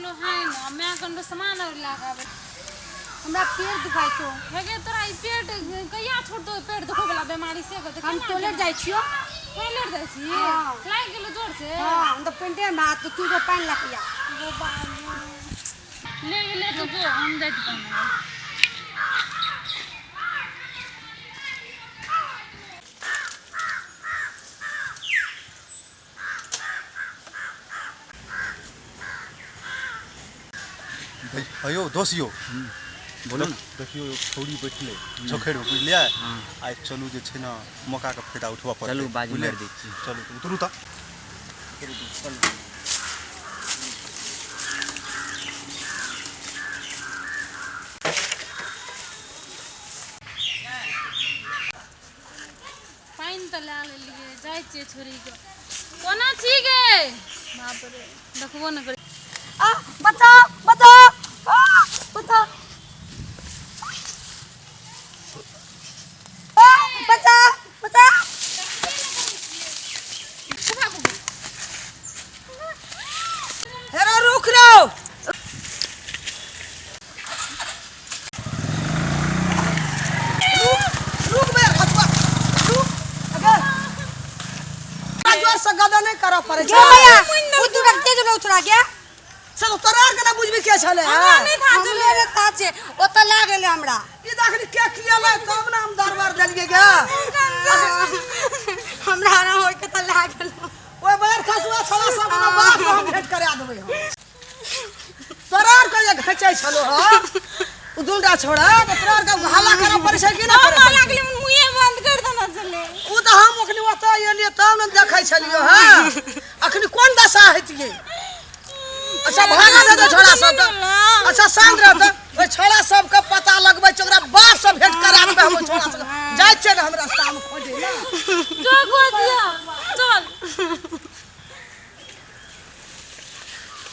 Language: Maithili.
गेलो हाय न मैं कन सामान और ला के आबै। हमरा पेट दुखाइ छौ। हे गे, तोरा ई पेट कहिया छोड़तौ? पेट दुखै वाला बीमारी से कहतै। हम टॉयलेट जाइ छियो। टॉयलेट जाइ छी? हाँ। लागि गेलो जोर से? हाँ, हम तऽ पेंटे मे हाथ तू जो पानि लए के आ। गो बाबू ले गेले तो जो, हम जाइ छी पानि। अयो दोस्त यौ, बोलू ने। देखियौ यौ, छौड़ी बैठले झोखैर मे, बुझलियै? आइ चलू जे छै ने मौकाके फायदा उठबऽ पड़तै। चलू, बाजी बुझलियै? मारि दै छी। चलू तऽ उतरू तऽ। चलू। पानि तऽ लए लेलियै, जाइ छियै छोड़ीके। कोना छी गे? बाप रे, देखबो ने करी। आ बचाओ बचाओ, आ बचाओ, आ बचाओ बचाओ। हेरो रुक रो, रुक रुक बे खतवा, रुक। अगे जोर से गदा नहीं करऽ पड़ै गे छै। मैया, उ दूटा के जो उछड़ा के चल तोरा आर के ना बुझबी के छलै। हमरा नहि था हमरे रे ता छै, ओतऽ लागल हमरा। ई देखनी के किया तब ना हम दरबार देलियै गे। हमरा ना होय के तऽ लागल। ओए बयर खसुआ छला सब ना बाप से हम भेंट करा देबै। हम तोरा आर के जे घचै छलो ह उ दुनटा छोड़ा तऽ तोरा आर के हल्ला करऽ पड़ै छै कि ना करे हमरा पड़ै छै? लागलै मुँहे बंद कर देना छलै। उ तऽ हम ओखनी ओतऽ एलियै तब ने देखै छलियै। हँ, अखनी कोन दशा हेतियै? अच्छा, भागा दे दे छोड़ा सबके। अच्छा, शांत रह। तऽ ओहि छोड़ा सबके पता लगबै